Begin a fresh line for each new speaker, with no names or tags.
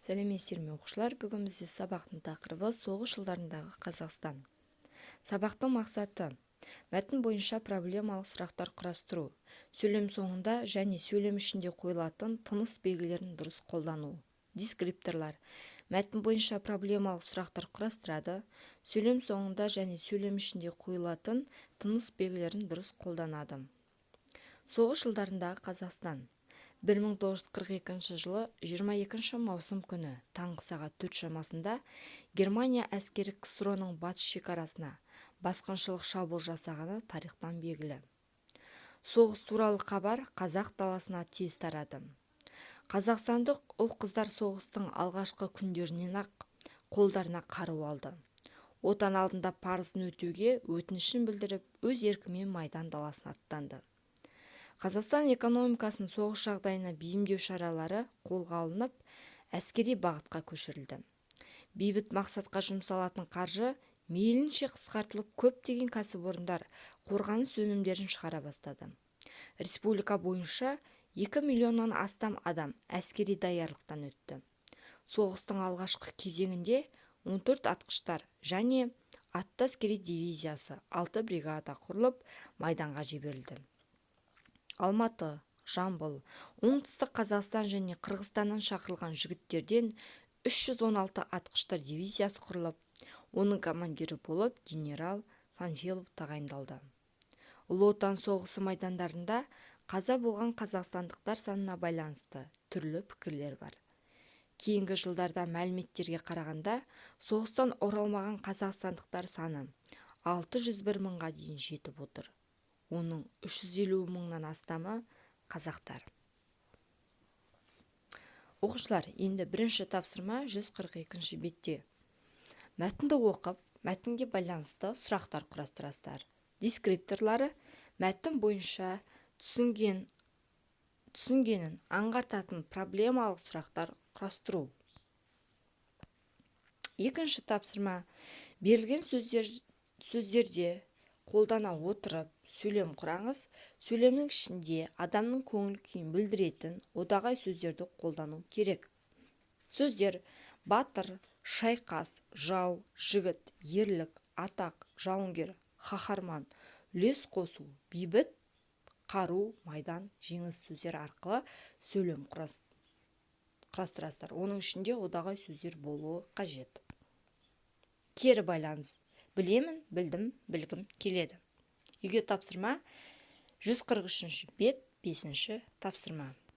Сәлеметсіздер ме, оқушылар! Бүгін бізде сабақтың тақырыбы: соғыс жылдарындағы Қазақстан. Сабақтың мақсаты: мәтін бойынша проблемалық сұрақтар құрастыру, сөйлем соңында және сөйлем ішінде қойылатын тыныс белгілерін дұрыс қолдану. Дескрипторлар: мәтін бойынша проблемалық сұрақтар құрастырады, сөйлем соңында және сөйлем ішінде қойылатын тыныс белгілерін дұрыс қолданады. Соғыс жылдарындағы Қазақстан. 1942 жылы 22 маусым күні таңғы сағат 4 шамасында Германия әскері КСРО-ның батыс шекарасына басқыншылық шабуыл жасағаны тарихтан белгілі. Соғыс туралы хабар қазақ даласына тез тарады. Қазақстандық ұл-қыздар соғыстың алғашқы күндерінен-ақ қолдарына қару алды. Отан алдында парызын өтеуге өтінішін білдіріп, өз еркімен майдан даласына аттанды. Қазақстан экономикасын соғыс жағдайына бейімдеу шаралары қолға алынып, әскери бағытқа көшірілді. Бейбіт мақсатқа жұмсалатын қаржы мейлінше қысқартылып, көптеген кәсіпорындар қорғаныс өнімдерін шығара бастады. Республика бойынша 2 миллионнан астам адам әскери даярлықтан өтті. Соғыстың алғашқы кезеңінде 14 атқыштар және атты әскери дивизиясы, 6 бригада құрылып, майданға жіберілді. Алматы, Жамбыл, Оңтүстік Қазақстан және Қырғызстаннан шақырылған жігіттерден 316 атқыштар дивизиясы құрылып, оның командирі болып генерал Панфилов тағайындалды. Ұлы Отан соғысы майдандарында қаза болған қазақстандықтар санына байланысты түрлі пікірлер бар. Кейінгі жылдарда мәліметтерге қарағанда, соғыстан оралмаған қазақстандықтар саны 601 мыңға дейін жетіп отыр. Оның 350 мыңнан астамы қазақтар. Оқушылар, енді бірінші тапсырма 142 бетте. Мәтінді оқып, мәтінге байланысты сұрақтар құрастырасыздар. Дескрипторлары: мәтін бойынша түсінгенін аңғартатын проблемалық сұрақтар құрастыру. Екінші тапсырма: берілген сөздерде қолдана отырып, сөйлем құраңыз. Сөйлемнің ішінде адамның көңіл күйін білдіретін одағай сөздерді қолдану керек. Сөздер: батыр, шайқас, жау, жігіт, ерлік, атақ, жауынгер, қаһарман, үлес қосу, бейбіт, қару, майдан, жеңіс сөздері арқылы сөйлем құрастырасыздар. Оның ішінде одағай сөздер болуы қажет. Кері байланыс: білемін, білдім, білгім келеді. Үйге тапсырма: 143 бет, 5 тапсырма.